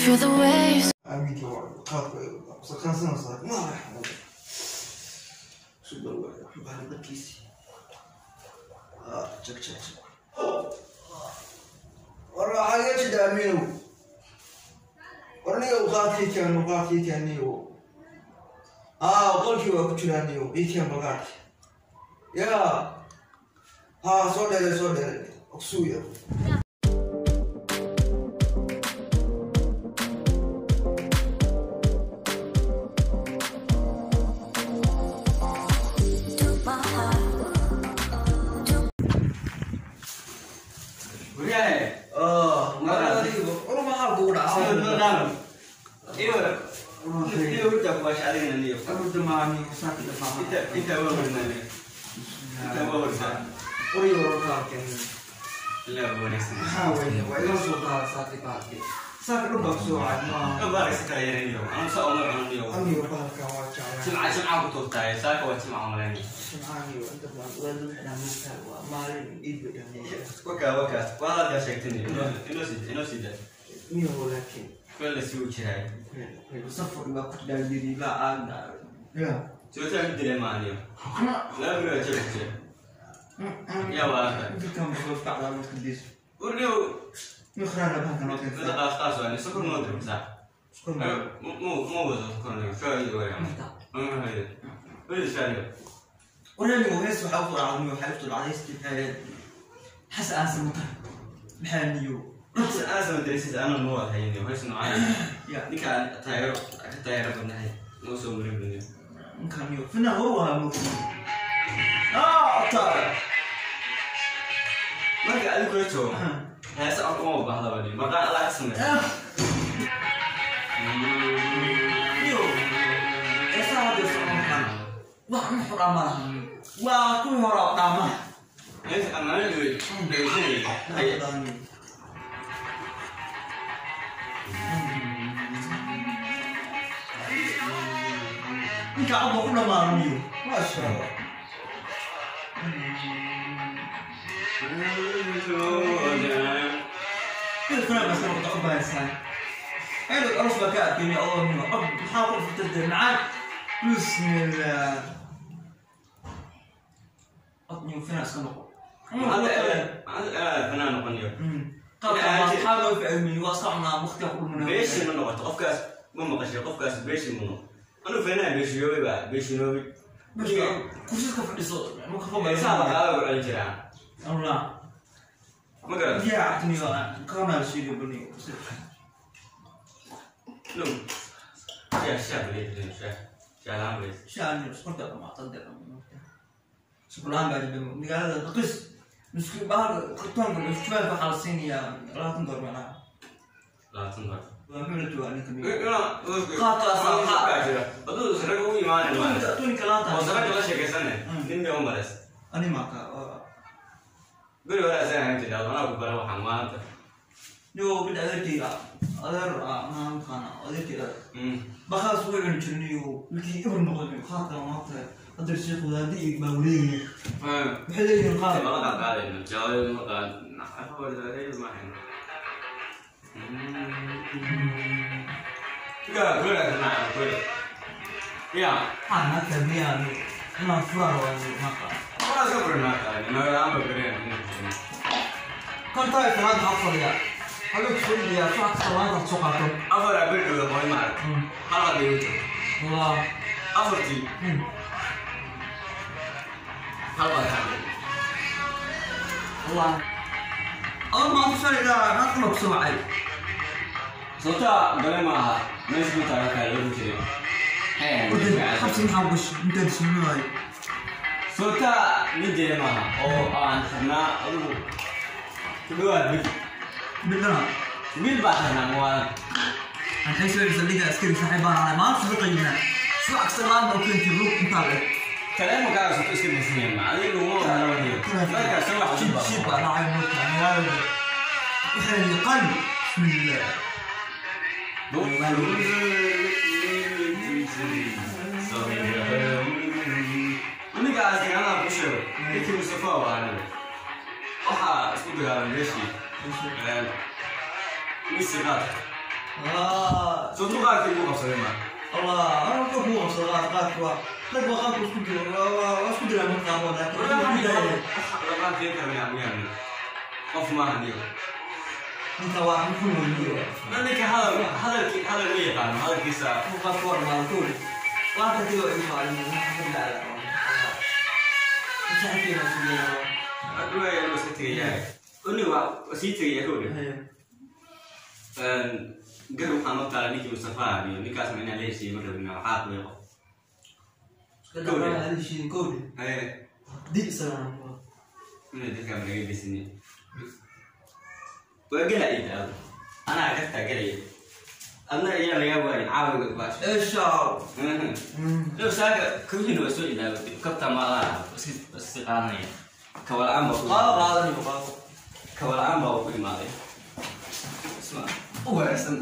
Feel the waves. Qolkii waa ku jiraaniyo ATM balqaadki yaa haa soo dheeray soo dheeray ogsuuya. Maxaa kugu dhacay? Marka adigu kula joogo heesa cod uma baahda bani maqaan Allah ka sameeyo iyo heesa hadda socon wax ma xura ma lahan waa kuwii hore oo dhaamaha heesa amaana wey dhegeysanayay. Ninka cod ku dhamaadaniyo maasha Allah. Fanaan noqonayo beeshii ma noqoto qofkaas ma maqashay qofkaas beeshii ma noqo anuu fanaan beeshiyoobay baa beeshinoobay kursiska fadhiso heesaha baqaala ku celin jiraa ma garat Magaalada qis nusku bahal kartoonka nuskubaanka waxaa la siinayaa 20 dolar macnaha. 20 dolar. Waa muxuu la joogaa ninka? Tuninka laanta ani maaka nigo mid adeerkayga adeer maxaa mataqaana adeerkayga bakaas way cuni jirin iyo wiilkii ibr noqday qaadka maanta hadda sheekh wadaadi iyo baa wareegaya waxay leeyihiin qaad. Waxaan naagta biyaha inaan furaa rabaa maqa kontaa salaad maxaa fadhiya habeenku soo iibiyaa subax kasta laanta soo qaato. Waa wallah adoo maanta shalay ilaa naag kale kusoo wacay. Sababta gale ma aha meesha ku taala kaa loogu jiray. Xabsi maxaa u gashay intaad ismuunayo? Sababta nin jira maaha oo aan xirnaa adigu ku dhawaad bil. Bildana. Bil baa xirnaa muwaalan. Maxay soo saldhigga askari saaxiib baan ahay maanta soo qaybinaa subax kasta laanta oo keentay lug intaa leh. Taleefankaaga soo iska daysanaya ma adiga laguma oggolaanayo markaa soo wax shib shib baa dhacay marka magaalada waxay qalbi bismillah. Ninkaas dagaalada ku sheego ninkii Mustafa waa aniga waxaa isku dagaalamay meeshii misi qaadka. Ah. Soo duqaarkii buu qabsaday ma? Allah, ana wuxuu kugu qabsaday qaadka waa rag waa qaadka isku dilo, waa isku dilaa marka qaarkood, laakiin Labaad keen karnaa miyaan qof maaha niyo. Ninka waa muxuu weydiiyo. Ninka hadal hadalkii hadal ma yaqaano hadalkiisa. Qaadka waa dhamaaday kowli waa ka digo igu maalin waxa ka dhacay saaxiibkeyga sugaya. Adduunka inuu iska tegayaa uni waa sii tegaya kowdhe. Gar waxaa noo taala ninkii Mustafa iyo ninkaasna inaan la heshiiyo ma rabina, waxaa qabay qof. Iska dhacaa heshiin kowli. Haye. Dib isagana. Inay dadka naga gesini waa gelaya taado, anaa gartaa gelaya, adna ayaa lagaa waayin caawiga baash. Eshaw. Low saaka kabihiina waa soo ilaabatay, kabtaa ma adaa iska qaadanaya, kaba-la-aan baa ku Qaado qaadaniyo qaado. Kaba-la-aan baa ku imaaday. Isma u wanaagsan.